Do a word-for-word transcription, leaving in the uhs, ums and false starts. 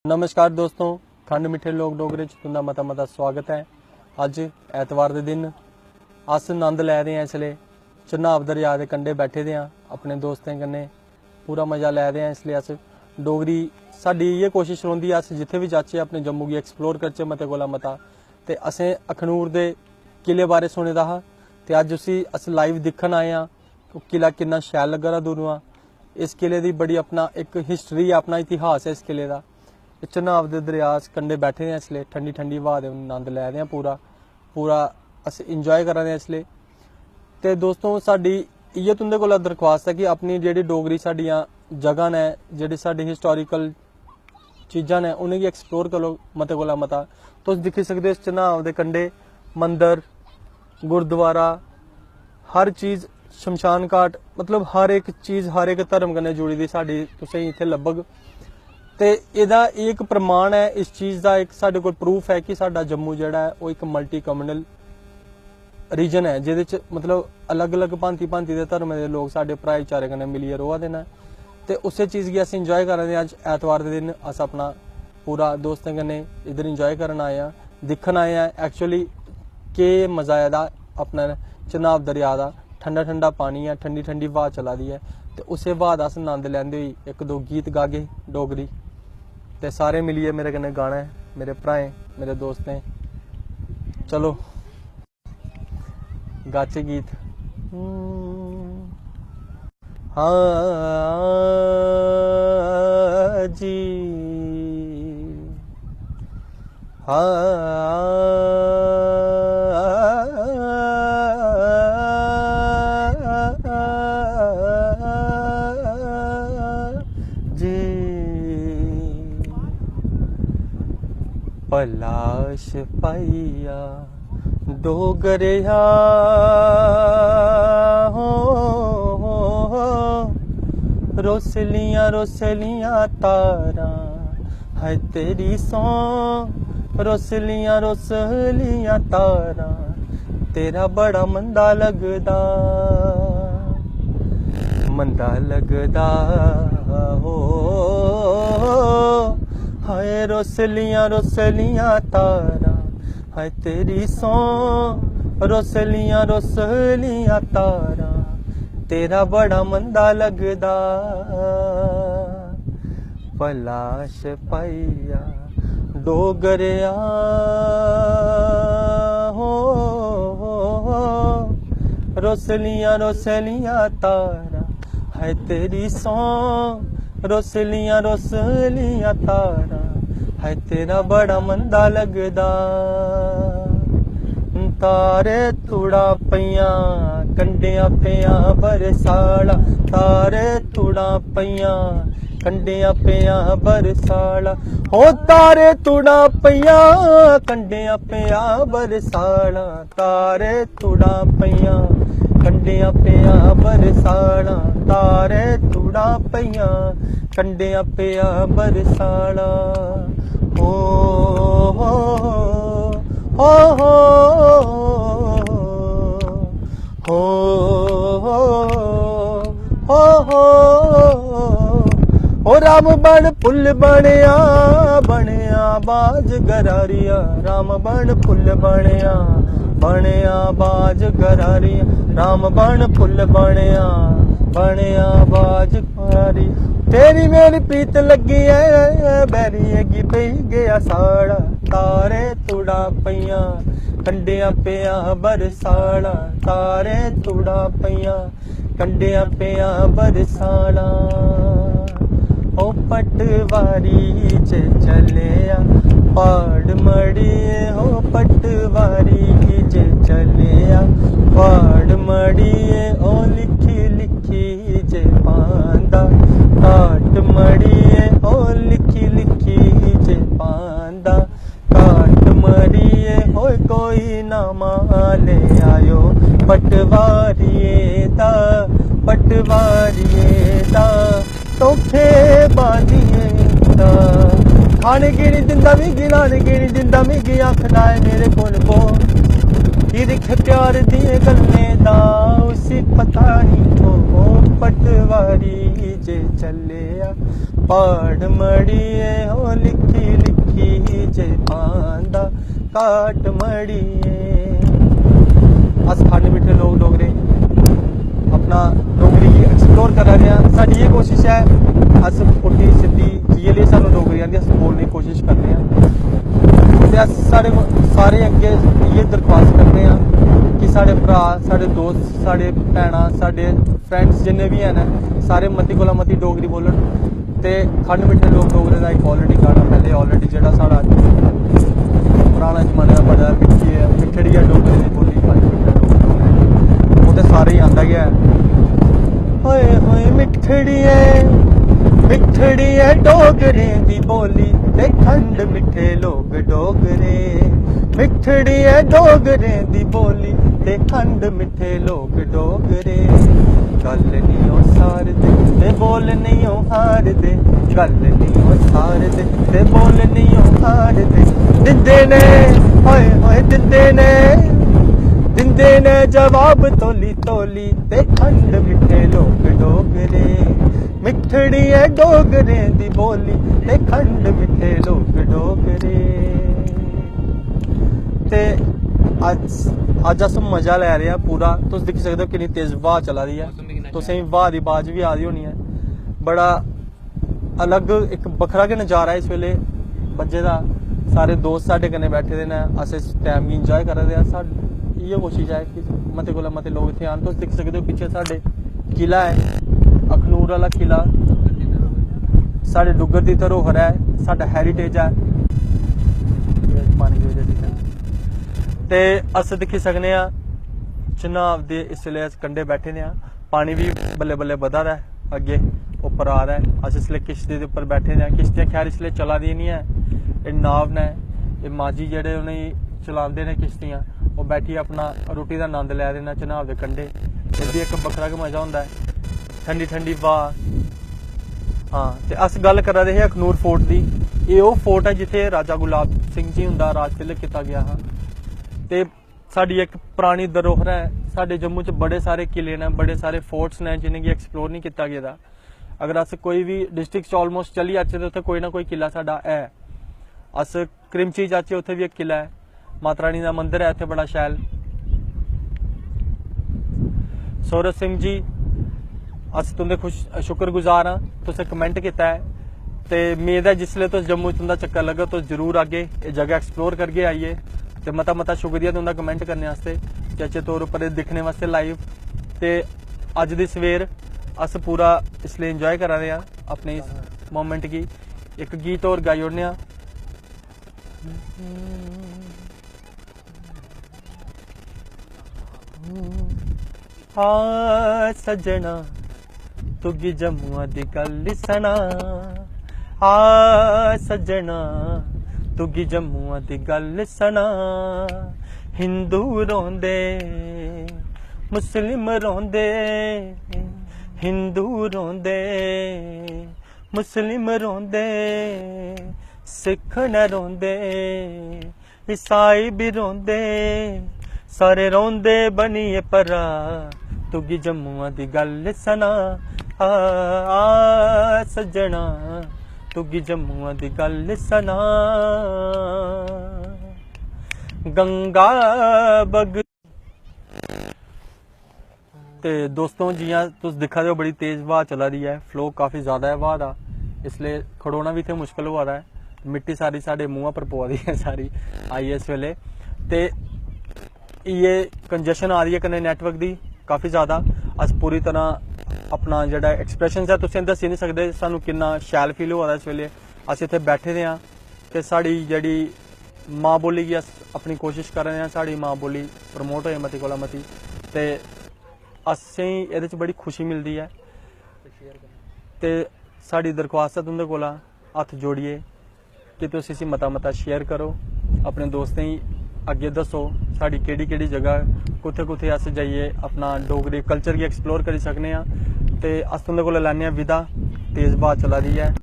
नमस्कार दोस्तों, खंड मिट्ठे लोक डोगरे च तुं'दा मता मता स्वागत ऐ। अज्ज ऐतवार दे दिन अस नंद लै दे आं, इसलै चन्हाब दरेआ दे कंढे बैठे दे आं अपने दोस्तें कन्नै, पूरा मजा लै दे आं। इसलै अस डोगरी, साढ़ी इ'यै कोशिश रौंह्दी ऐ, अस जित्थै बी जाचै अपने जम्मू गी एक्सप्लोर करचै मते कोला मता। ते असें अखनूर दे किले बारै सुने दा हा, ते अज्ज उसी अस लाइव दिक्खन आए आं। ओह् किला किन्ना शैल लग्गा दा दूरुआं। इस किले दी बड़ी अपना इक हिस्ट्री ऐ, अपना इतिहास ऐ इस किले दा। ते चन्हाब दे दरेआ अस कंढे बैठे दे आं इसलै, ठंडी ठंडी ब्हा दे नंद लै दे आं पूरा, पूरा अस इंजाय करा दे आं इसलै। ते दोस्तो, साढ़ी इ'यै तुं'दे कोला दरख्वास्त ऐ कि अपनी जेह्ड़ी डोगरी साढ़ियां जगह न, जेह्ड़ी साढ़ी हिस्टोरिकल चीजां न, उ'नेंगी एक्सप्लोर करो मते कोला मता। तुस दिक्खी सकदे ओ इस चन्हाब दे कंढे मंदर, गुरुद्वारा, हर चीज, शमशान घाट, मतलब हर इक चीज, हर इक धर्म कन्नै जुड़ी दी साढ़ी तुसेंगी इत्थै लब्भग। ते एह्दा एह् इक प्रमाण ऐ, इस चीज दा इक साढ़े कोल प्रूफ ऐ कि साढ़ा जम्मू जेह्ड़ा ऐ, ओह् इक मल्टी कम्युनल रीजन ऐ, जेह्दे च मतलब अलग-अलग भांति-भांति दे धर्में दे लोक साढ़े भ्राएचारे कन्नै मिलियै र'वा दे न। ते उस्सै चीज गी अस इंजाय करा दे आं। अज्ज ऐतवार दे दिन अस अपना पूरा दोस्तें कन्नै इद्धर इंजाय करन आए आं, दिक्खन आए आं, एक्चुअली केह् मजा आए दा अपना चन्हाब दरेआ दा। ठंडा ठंडा पानी ऐ, ठंडी ठंडी ब्हा चला दी ऐ, ते उस्सै ब्हा दा अस नंद लैंदे होई इक दो गीत गागे डोगरी। ते सारे मिलियै मेरे कन्नै गाना ऐ, मेरे भ्राएं, मेरे दोस्तें। चलो, गाचे गीत। हाँ जी, हाँ जी। पलाश पाइया डोगरेआ, हो, हो, हो, रोसलियां रोसलियां तारां, हाय तेरी सौं, रोसलियां रोसलियां तारां, तेरा बड़ा मंदा लगदा, मंदा लगदा, हो, हाय रोसलियां रोसलियां तारां, हाय तेरी सौं, रोसलियां रोसलियां तारां, तेरा बड़ा मंदा लगदा। पलाश पाइया डोगरेआ, हो, हो, हो, रोसलियां रोसलियां तारां, हाय तेरी सौं, रोसलियां रोसलियां तारां, हाय तेरा बड़ा मंदा लगदा। तारे तुड़ा पइयां, कंडियां पेयां बरसाला, तारे तुड़ा पइयां, कंडियां पेयां बरसाला, हो तारे तुड़ा पइयां, कंडियां पेयां बरसाला, तारे तुड़ा पइयां, कंडियां पेयां बरसाला, तारे तुड़ा पइयां, कंडियां पेयां बरसाला। ओ हो, हो, हो, हो, हो, हो, हो, हो। ओ राम बन पुल बनया, बनया बाज गरारिया, राम बन पुल बनया, बनया बाज गरारिया, राम बन पुल बनया, बनया बाज गरारी। तेरी मेरी प्रीत लगी ऐ, बैरिये गी पेई गया साड़ा, तारे तुड़ा पइयां, कंडियां पेयां बरसाला, तारे तुड़ा पइयां, कंडियां पेयां बरसाला। ओ पटवारी जे चलेया, पाड़ मड़िए, ओ पटवारी जे चलेया, पाड़ मड़िए, ओ लिखी लिखी जे पांदा, काट मड़िए, ओ लिखी लिखी जे पांदा, काट मड़िए, होए कोई ना माले आयो, पटवारिये दा, पटवारिये दा, धोखे बाजिये दा। खाने की नहीं दिंदा मिगी, लाने की नहीं दिंदा मिगी, आखदा ऐ मेरे कोल बो। हिरख प्यार दिए गल्लें दा उसी पता नहीं, ओ, ओ पटवारी जे चलेया, पाड़ मड़िए, ओ लिखी घाट मड़िए। अस खंड मिट्ठे लोक डोगरे अपना डोगरी गी एक्सप्लोर करा दे आं। साढ़ी एह् कोशिश ऐ, अस पुट्ठी सिद्धी जि'यै लेई सानूं डोगरी आंदी, अस बोलने दी कोशिश करने आं। ते अस साढ़े को-, सारे अग्गें इ'यै दरख्वास्त करने आं कि साढ़े भ्राऽ, साढ़े दोस्त, साढ़े भैनां, साढ़े फ्रेंड्स जिन्ने बी हैन, सारे मती कोला मती डोगरी बोलन। ते खंड मिट्ठे लोक डोगरे दा इक ऑलरेडी गाना पैह्ले ऑलरेडी जेह्ड़ा साढ़ा पराना जमाने दा बड़ा मिट्ठी ऐ, मिट्ठड़ी ऐ डोगरे दी बोली, खंड मिट्ठे लोक डोगरे। ओह् ते सारे ही आंदा गै ऐ। होए होए मिट्ठड़ी ऐ, मिट्ठड़ी ऐ डोगरे दी बोली, ते खंड मिट्ठे लोक डोगरे। मिट्ठड़ी ऐ डोगरे दी बोली, ते खंड मिट्ठे लोक डोगरे। गल्ल निं ओ सारदे, ते बोल निं ओ हारदे। गल्ल निं ओ सारदे, ते बोल निं ओ हारदे। दिंदे ने, होए होए दिंदे ने, दिंदे ने जवाब तोली तोली। ते खंड मिट्ठे लोक डोगरे। मिट्ठड़ी ऐ डोगरे दी बोली, ते खंड मिट्ठे लोक डोगरे। ते अज्ज, अज्ज अस मजा लै रहे आं पूरा। तुस दिक्खी सकदे हो किन्नी तेज ब्हा चला दी ऐ। तुसें गी ब्हा दी बाज बी आ दी होनी ऐ। बड़ा अलग इक बक्खरा गै नजारा ऐ इस बेल्ले बज्जे दा। सारे दोस्त साढ़े कन्नै बैठे दे न, अस इस टैम गी इंजॉय करा दे आं। साढ़ी इ'यै कोशिश ऐ कि मते कोला मते लोक इत्थै आन। तुस दिक्खी सकदे ओ पिच्छे साढ़े किला ऐ, अखनूर आह्ला किला, साढ़े डुग्गर दी धरोहर ऐ, साढ़ा हैरीटेज ऐ। पानी दी वजह से ते अस दिक्खी सकने आं चन्हां दे इसलै अस कंढे बैठे दे आं। पानी बी बल्लें बल्लें बधा दा ऐ, अग्गें उप्पर आ दा ऐ। अस इसलै किश्ती दे उप्पर बैठे दे आं। किश्तियां खैर इसलै चला दियां निं ऐ, एह् नाव न, एह् माजी जेह्ड़े उ'नेंगी चलांदे न किश्तियां, ओह् बैठियै अपना रुट्टी दा आनंद लै दे न चन्हां दे कंढे। एह् बी इक बक्खरा गै मजा होंदा ऐ, ठंडी ठंडी ब्हा। हां, ते अस गल्ल करा दे हे अखनूर फोर्ट दी। एह् ओह् फोर्ट ऐ जित्थै राजा गुलाब सिंह जी हुंदा राज तिलक कीता गेआ हा। ते साढ़ी इक परानी धरोहर ऐ। साढ़े जम्मू च बड़े सारे किले न, बड़े सारे फोर्ट्स न जिनेंगी एक्सप्लोर नहीं कीता गेदा। अगर अस कोई बी डिस्ट्रिक्ट च ऑलमोस्ट चली जाचै ते उत्थै कोई ना कोई किला साढ़ा ऐ। अस क्रिमची जाचै, उत्थै बी इक किला ऐ, माता रानी दा मंदर ऐ उत्थै बड़ा शैल। सौरभ सिंह जी, अस तुं'दे खुश, शुक्रगुजार आं, तुसें कमेंट कीता ऐ। ते मेद ऐ जिसलै तुस जम्मू च तुं'दा चक्कर लग्गग, तुस जरूर आगे, एह् जगह एक्सप्लोर करगे आइयै। ते मता मता शुक्रिया तुं'दा कमेंट करने आस्तै, चेचे तौर उप्पर एह् दिक्खने आस्तै लाइव। ते अज्ज दी सवेर अस पूरा इसलै इंजॉय करा दे आं अपने इस मोमेंट गी। इक गीत होर गाई ओड़ने आं। आ सज्जना, तुगी जम्मुआ दी गल्ल सना। आ सज्जना, तुगी जम्मुआ दी गल्ल सना। हिंदू रोंदे, मुस्लिम रोंदे, हिंदू रोंदे, मुस्लिम रोंदे, सिख न रोंदे, ईसाई भी रोंदे, सारे रोंदे बनिए परा। तुगी जम्मुआ दी गल्ल सना, आ, आ सज्जना, तुगी जम्मुआ दी गल्ल सना। गंगा बग ते दोस्तों, जियां तुस दिक्खा दे ओ, बड़ी तेज ब्हा चला दी ऐ, फ्लो काफी ज्यादा ऐ ब्हा दा, इसलिए खड़ोना बी इत्थै मुश्कल होआ दा ऐ। मिट्टी सारी साढ़े मुंहा पर पवा दी ऐ, सारी आई ऐ इस वेले। ते इ'यै कंजेशन आ दी ऐ कन्नै नेटवर्क दी काफी ज्यादा। अस पूरी तरह अपना जेह्ड़ा एक्सप्रेशन ऐ तुसें दस्सी निं सकदे सानू किन्ना शैल फील होआ दा इस वेले। अस इत्थै बैठे दे आं ते साढ़ी जेह्ड़ी मां बोली गी अस अपनी कोशिश करा दे आं, साढ़ी मां बोली प्रमोट होए मती कोला मती। ते असेंगी एह्दे च बड़ी खुशी मिलदी ऐ। ते साढ़ी दरख्वास्त ऐ तुं'दे कोला हत्थ जोड़ियै कि तुस इसी मता मता शेयर करो, अपने दोस्तें गी अग्गें दस्सो साढ़ी केह्ड़ी केह्ड़ी जगह, कुत्थै कुत्थै अस जाइयै अपना डोगरी कल्चर गी एक्सप्लोर करी सकने आं। ते अस तुं'दे कोला लैन्ने आं विदा। तेज ब्हा चला दी ऐ,